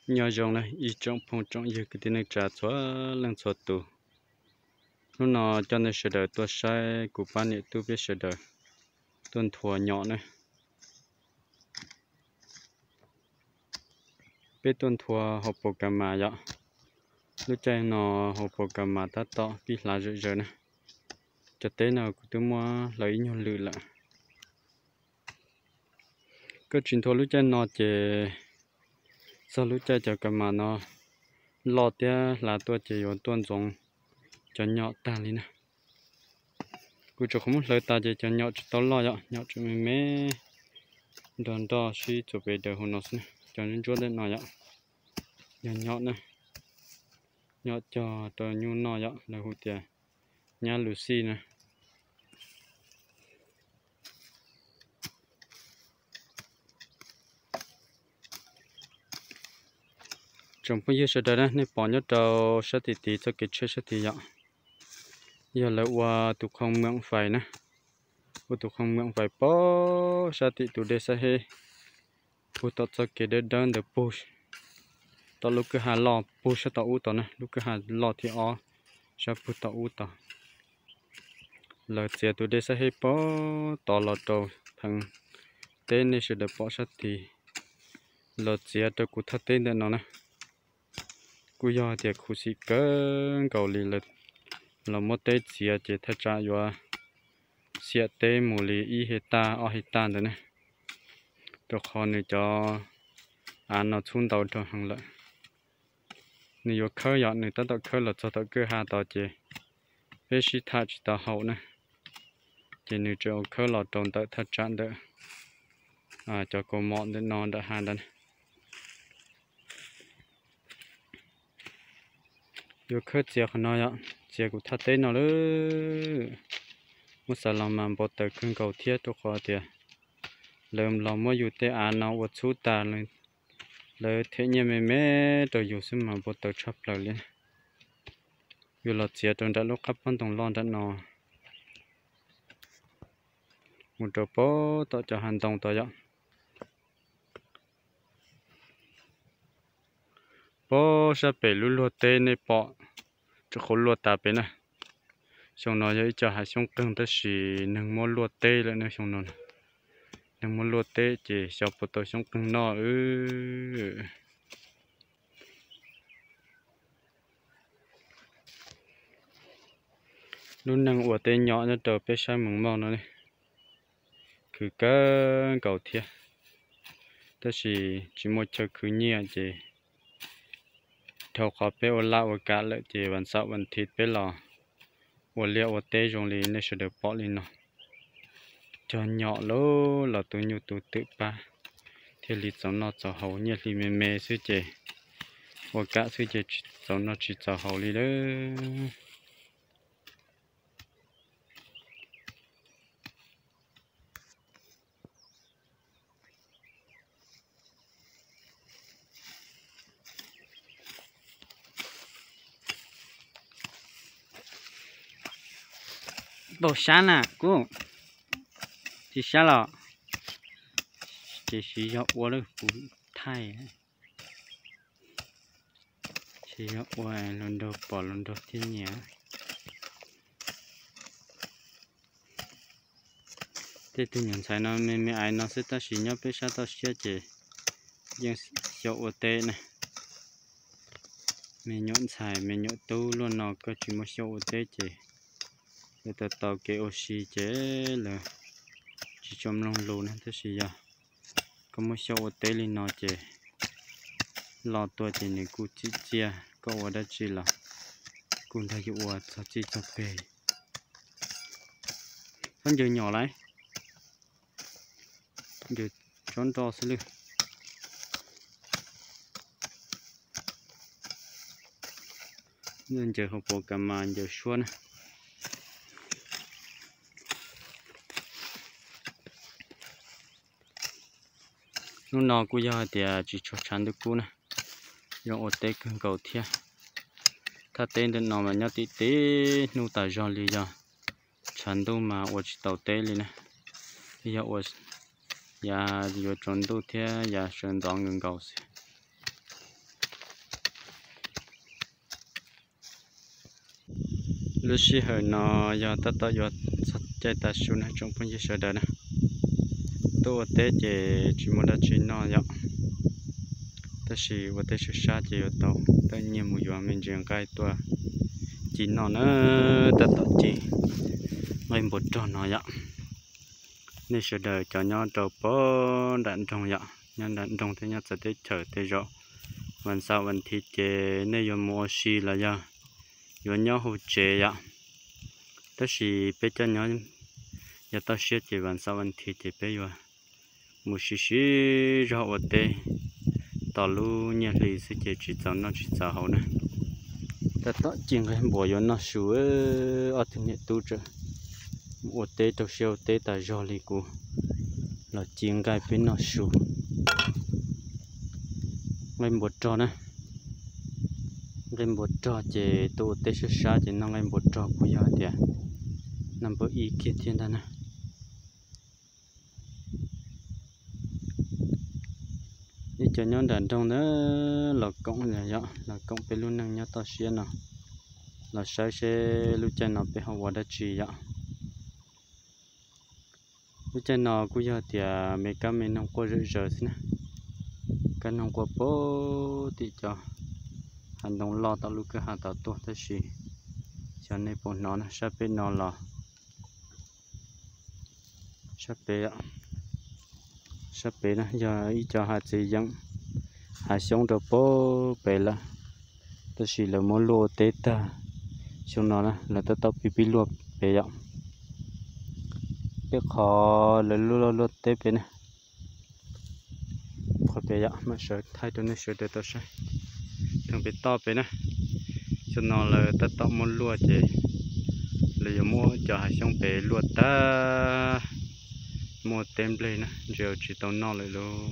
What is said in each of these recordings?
Nyob zoo na ib tsoom phooj tsoom ywg kwv tij neej tsa txhua leej txhua tus. Hnub no coj nej sawv daws tuaj saib kuv pab niam tub peb sawv daws tuaj nthua nyom na. Peb tuaj nthua hauv paus kas mas yom. Lub caij no hauv paus kas mas tab tom pib hlav zom zaws na. Cov teb no kuv twb muab hlawv ib nyuag lwm lawm. Koj tsis nthua lub caij no ces txog lub caij cov kas mas no loj thiab hlav tuaj ces yuav tuaj ntxoov cov nyom tag li na. Kuv tsuas qhov muab hlawv tas ces cov nyom tsis tau loj yom, nyom tseem me me nrog nroj sib txuas pes daws hauv no xwb na. Cov ntsuab ntsuab ntawm no yom, yog nyom na, nyom cog rau nyuj noj yom, lawv hu tias nyab lus xij na. Tsoom phooj ywg sawv daws na, nej pom nyob rau sab tim tid txoj kev tsheb sab tid yom, yog lawv ua tus khoom mweem fais na, ua tus khoom mweem fais pog sab tim tus dej Xab Heb, puag tom txoj kev dawb dawb ntawd puag tom lub kwj ha loj puag sab tom ub tod na, lub kwj ha loj thib ob sab puag tom ub tod. Lawv txiav tus dej Xab Heb pog tod los rau pheev teb nej sawv daws pom sab tid, los txiav rau kuv thaj teb ntawm no na. Kuj yog tias khuv xim kawg nkaus li, los muab teb txiav ces thaj tsam yuav xiam teb mus li ib hej taj ob hej taj ntawd ne, rau qhov nws cov av no txhub ntau dhau heev lawm. Nws yuav khawb yom, nws tab tom khawb los txog tom kwj ha tod ces peb sib tham tsis tau haum na, ces nws tseem ua khawb los rau ntawm thaj tsam ntawm cov kaus mom ntawm no nram ha ntawd. Yuav khawb txiav qhov no yom, txiav kuv thaj teb no lawm. Muab xav los mas npau taws kawg nkaus thiab, rau qhov tias lawv los muab yus tej av no ua txhub tas, lawv them nyiaj me me rau yus xwb mas npau taws tshaj plaws li. Yus los txiav rau nram lub qab pob ntoo loj nram no, mus rau pem tom cov hav ntoo tod yom. Pem sab pem lub luag teb nej pom, tsuas qhuav luaj tas pem na. Xyoo no yog ib co hav xyoob qeeg tab sis neeg muab luaj teb lawm ne xyoo no. Neeg muab luaj teb ces xyov puas tau xyoob qeeg noj. Lub neej ua teb nyom nyob rau peb sab Moos Mauj no khwv kawg nkaus thiab, tab sis tsis muaj chaw khwv nyiaj ces dhau qhov peb ua laj ua kam lawm ces vas xaum vas thiv peb los ua liaj ua teb zoo li nej sawv daws pom li no. Cog nyom lawm los tu nyuj tu twm pab thiaj li txaus noj txaus haus, nyiaj hli me me xwb ces ua kam xwb ces txaus noj tsis txaus haus li lawm. Npau sab na kuv, tsis sab los ces siv zog ua lawm kuv thaij. Siv zog ua los nrog pom los nrog thiaj nyiam. Tej tug nyuam ntxhais no me me aiv no xwb tab sis nyob peb sab toj siab ces yeej xyaum ua teb na. Me nyuam ntxhais me nyuam tub luaj no koj tsis muab xyaum ua teb ces lawv tau tau kev ua si ces lawv tsis tshua mloog lus na. Tab sis yog koj muab xyaum ua teb li no ces loj tuaj ces nws kuj txim txiaj, koj ua dab tsi los kuj nrog yus ua txog txij txog peg. Koj ncaws nyom lawm, ncaws tsob nroj xwb lawm. Ncaws hauv paus kas mas ncaws suab na. Hnub no kuj yog hais tias tsis tshua tshav ntuj kub na, zoo ua teb kawg nkaus thiab. Thaj teb ntawm no mas nyob tim teb hnub tas zog li, yog tshav ntuj mas ua tsis tau teb li na. Yog ua yav yuav tsaus ntuj thiab yav sawv ntxov nkaus nkaus xwb. Lub sij hawm no yog tab tom yuav txog caij tav su na tsoom phooj ywg sawv daws na. Tuaj ua teb ces tsis muaj dab tsi noj yom, tab sis ua teb sab sab ces yuav tau tawm nyiaj mus yuav me ntsis nqaij tuaj ci noj na. Tab tom ci nqaij npua rog no yom. Nej sawv daws cov nyob rau pem nram nroog yom, nyob nram nroog thiab nyob txawv teb chaws tej zaum vas xaum vas thiv ces nej yuav mus ua si los yog yuav nyob hauv tsev yom. Tab sis peb cov nyob yav toj siab ces vas xaum vas thiv ces peb yuav mus sib sib zog ua teb tos lub nyiaj hli xwb ces tsis txaus noj tsis txaus haus na. Tab tom ci nqaij npua yuav noj su, ob tug niam tub tseem mus ua teb rau siab ua teb tas zog li kuv los ci nqaij peb noj su. Nqaij npua rog na, nqaij npua rog ces tuaj ua teb sab sab ces noj nqaij npua rog kuj yog tias noj npawb ib kiag thiab ntag na. Ib cov nyob nram nroog ntawd los koom, yog los koom peb lub neej nyob toj siab no, los saib seb lub caij no peb ho ua dab tsi yom. Lub caij no kuj yog tias me kab me noog quaj zawm zaws xwb na. Kab noog quaj puag tim cov hav ntoo loj tom lub kwj ha tod tuaj tab sis xyov nej puas hnov na, sab pem no los sab pem, sab pem na yog ib co hav txiv yeem, hav xyoob rau puag pem lawm, tab sis lawv muab luaj ua teb tag. Xyoo no na lawv tab tom pib pib luaj pem yom. Tej qhov lawv luaj luaj teb pem na, qhov pem yom, mam sawv thaij rau nej sawv daws tau saib. Theem pem toj pem na, xyoo no lawv tab tom muab luaj ces lawv yuav muab cov hav xyoob pem luaj tag, muaj teb nplej na, ntshe yuav tsis tau noj lawm lauj.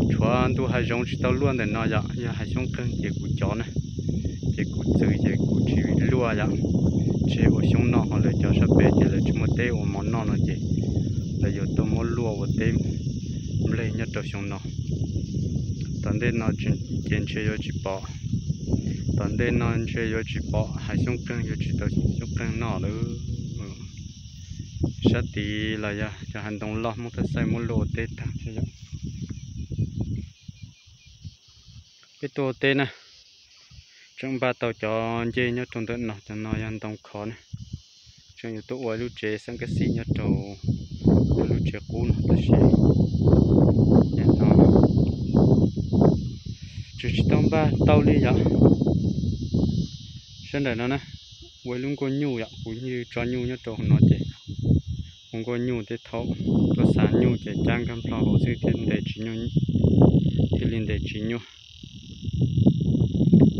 Tshuav ntu hav zoov tsis tau luaj ntawm no yom, yog hav xyoob qeeg ces kuv cov na, ces kuv txwv ces kuv tsis luaj yom. Tseg ua xyoob noj ho lawv cov sab pem ces lawv tsis muaj teb ua mov noj no ces lawv yuav tuaj muab luaj ua teb nplej nyob rau xyoo no. Tom ntej no ces ntshe yuav tsis pom, tom ntej no ntshe yuav tsis pom hav xyoob qeeg, yuav tsis tau xyoob qeeg noj lawm. Sab tid los yog cov hav ntoo loj Hmoob Thaj Xaij muab luaj ua teb tag thiab yom. Peb tuaj ua teb na, tseem npaj tau cov ncej nyob rau ntawm no, cov no yog ntoo khov na. Tseem yuav tuaj ua lub tsev xeem kab xim nyob rau lub tsev qub no tab sis nim no tseem tsis tau npaj tau li yom. Sab nraim no na, ua ib lub nkuaj nyuj yom, kuv yeej tso nyuj nyob rau hauv no ces ua nkuaj nyuj tej thaum tuaj xa nyuj ces cab nkag nplho hauv xwb thiaj ntes tsis nyuaj, thiaj li ntes tsis nyuaj.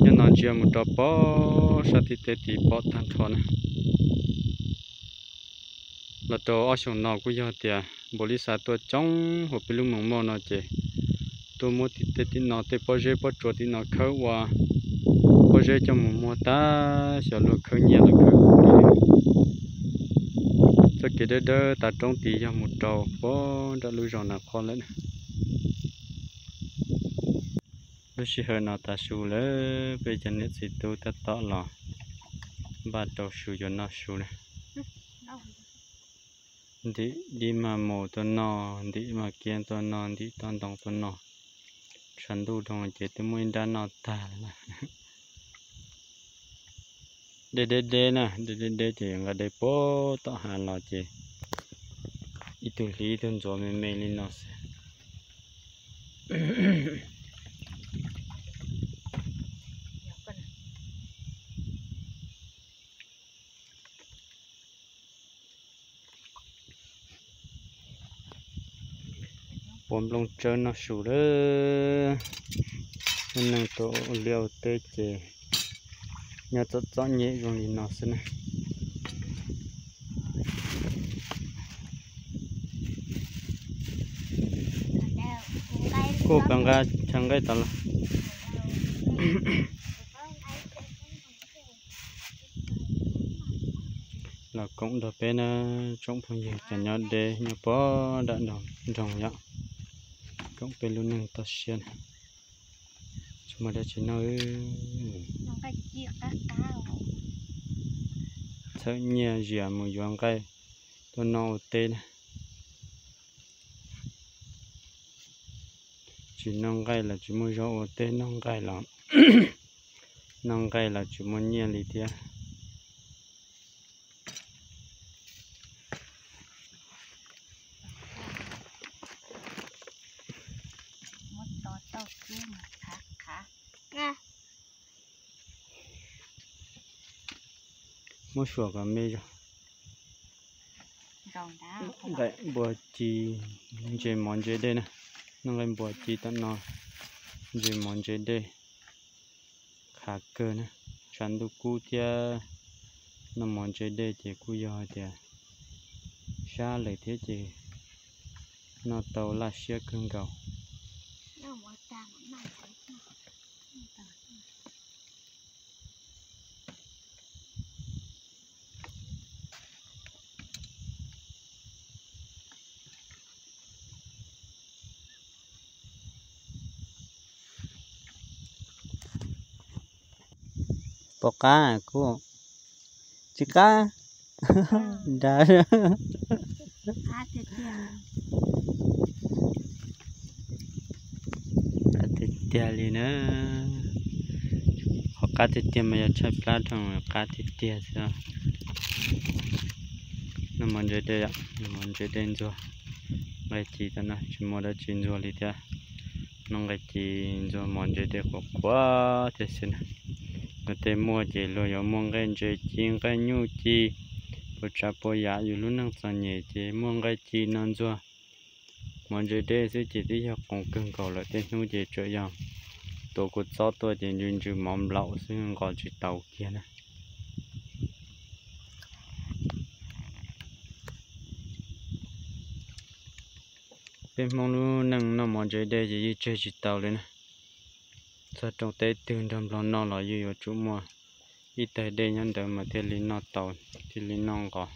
Nyob no ntsia mus rau pem sab tim teb tid pom tag nrho na. Los rau ob xyoos no kuj yog tias npaum li xa tuaj coob hauv peb lub Moos Mauj no ces tuaj muab tim tej tim no tej pob zeb pob tsuas tim no khawb ua pob zeb coj mus muag tag, xyov luag khawb nyiaj los khawb kuv li. Txoj kev dawb dawb tav roob tid yog mus rau pem nram lub zos Nas Qhoj lawm na. Lub sij hawm no tav su lawm, peb cov niam txiv tub tab tom los npaj rau su yuav noj su na. Ntim dib maj maum tuaj noj, ntim maj kiab tuaj noj, ntim toj ntoo tuaj noj. Tshav ntuj dhau ces twb muaj ib nrab noj tag lawm. Deb deb deb na, deb deb deb ces nqa deb puag tom hav los ces ib tug hliv ib tug ntxuav me me li no xwb. Puav nplooj tsawb noj su lawm. Lub neej tuaj ua liaj ua teb ces nyob txom txom nyem zoo li no xwb na. Kuj pas nqa chaw nqaij tas los. Los koom nrog peb na, tsoom phooj ywg cov nyob deb nyob puag nram nroog yom, koom peb lub neej toj siab na. Tsis muaj dab tsi noj. Txhawb nyiaj zias mus yuav nqaij tuaj noj ua teb na. Tsis noj nqaij los tsis muaj zaub ua teb, noj nqaij los, noj nqaij los tsis muaj nyiaj li thiab. Muab suam kom me zog. Nqaij npua ci ntses mov ntses dej na. Noj nqaij npua ci tom no, ntses mov ntses dej, khav kawg na. Tshav ntuj kub thiab noj mov ntses dej ces kuj yog hais tias sab lawm thiab ces noj tau laj siab kawg nkaus. Pom qab kuj tsis qab nrad. Qab tiag tiag li na. Qhov qab tiag tiag mas yog tshaib plab dhau, qab tiag tiag xwb. Noj mov ntses dej, mov ntses dej ntxuag. Nqaij ci tam no tsis muaj dab tsi ntxuag li thiab. Noj nqaij ci ntxuag mov ntses dej qhuav qhuav thiab xwb na. Luag tej muaj ces luag yuav muaj nqaij ntses ci nqaij nyuj ci, puas tsav puas yam yus lub neej txom nyem ces muaj nqaij ci no ntxuag mov ntses dej xwb ces twb yog qoos kawg nkaus lawm. Tej hnub ces tseem yog tuav kua txob tuaj ces ntsws ntsws mov nplaum xwb nqos tsis tau kiag na. Peb Hmoob lub neej noj mov ntses dej ces yeej tseg tsis tau li na. Txog rooj teb twg nrog Nplog noj los yeej yuav tsum muaj ib tag dej nyob ntawd mas thiaj li noj tau, thiaj li noj nqos.